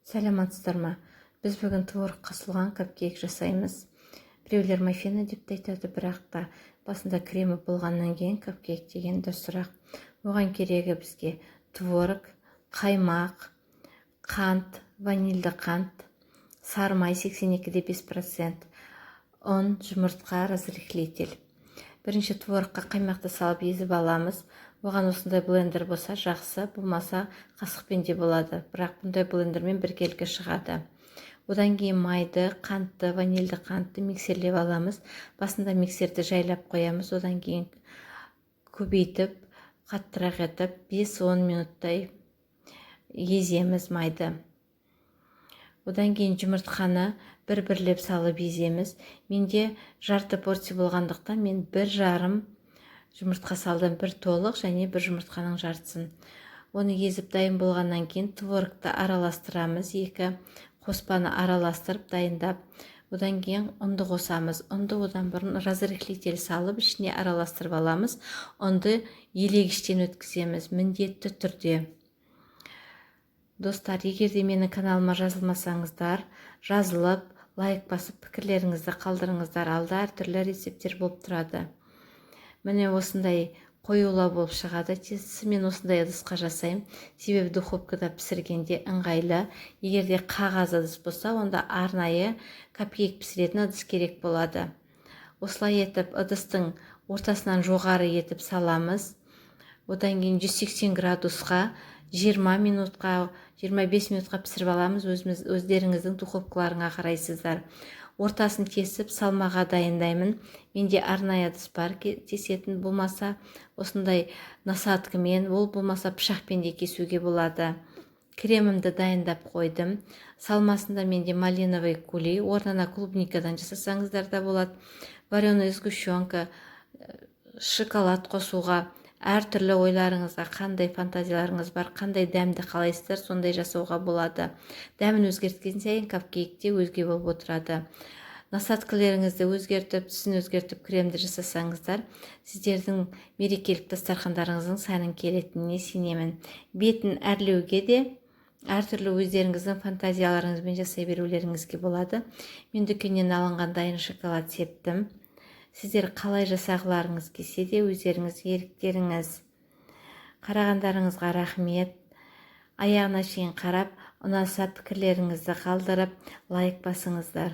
Сәлеметсіздер ма? Біз бүгін творог қосылған капкейк жасаймыз. Біреулер маффины деп те айтады, бірақ та басында кремі болғаннан кейін капкейк деген дұрысырақ. Оған керегі бізге творог, қаймақ, қант, ванильді қант, сары май 82,5%, ұн, жұмыртқа, разрыхлитель. Бірінші творогқа қаймақты салып, езіп аламыз. Оған осындай блендер болса, жақсы, болмаса, қасықпен де болады, бірақ бұндай блендермен біркелкі шығады. Одан кейін майды, қантты, ванильді қантты миксерлеп аламыз. Басында миксерді жайлап қоямыз, одан кейін көбейтіп, қаттырақ етіп, 5-10 минуттай еземіз майды. Одан кейін жұмыртқаны бір бірлеп салып еземіз. Менде жарты порция болғандықтан, мен 1,5 жұмыртқа салдым: бір толық және бір жұмыртқаның жартысын. Оны езіп дайын болғаннан кейін творогты араластырамыз. Екі қоспаны араластырып дайындап, одан кейін ұнды қосамыз. Ұнды одан бұрын разрыхлитель салып, ішіне араластырып аламыз. Ұнды елегіштен өткіземіз міндетті түрде. Достар, егер де менің каналыма жазылмасаңыздар, жазылып, лайк басып, пікірлеріңізді қалдырыңыздар. Алда әртүрлі рецепттер болып тұрады. Міне, осындай қоюлау болып шығады тестісі. Мен осындай ыдысқа жасаймын, себебі духовкада пісіргенде ыңғайлы. Егер де қағаз ыдыс болса, онда арнайы капкейк пісіретін ыдыс керек болады. Осылай етіп, ыдыстың ортасынан жоғары етіп саламыз. Одан кейін 180 градусқа 20 минутқа, 25 минутқа пісіріп аламыз. Өзіміз, өздеріңіздің духовкаларыңа қарайсыздар. Ортасын тесіп, салмаға дайындаймын. Менде арнайы ыдыс бар тесетін, болмаса, осындай насадкамен, ол болмаса, пышақпен де кесуге болады. Кремімді дайындап қойдым. Салмасында менде малиновый кули, орнына клубникадан жасасаңыздар да болады, вареный сгущенка, шоколад қосуға, әртүрлі ойларыңызға, қандай фантазияларыңыз бар, қандай дәмді қалайсыздар, сондай жасауға болады. Дәмін өзгерткен сайын капкейк те өзге болып отырады. Насадкалеріңізді өзгертіп, түсін өзгертіп, кремді жасасаңыздар, сіздердің мерекелік дастархандарыңыздың сәнін келетініне сенемін. Бетін әрлеуге де әртүрлі өздеріңіздің фантазияларыңызбен жасай берулеріңізге болады. Мен дүкеннен алынған дайын шоколад септім. Сіздер қалай жасағыларыңыз келсе де, өздеріңіз еріктеріңіз. Қарағандарыңызға рахмет. Аяғына шейін қарап, ұнаса, пікірлеріңізді қалдырып, лайк басыңыздар.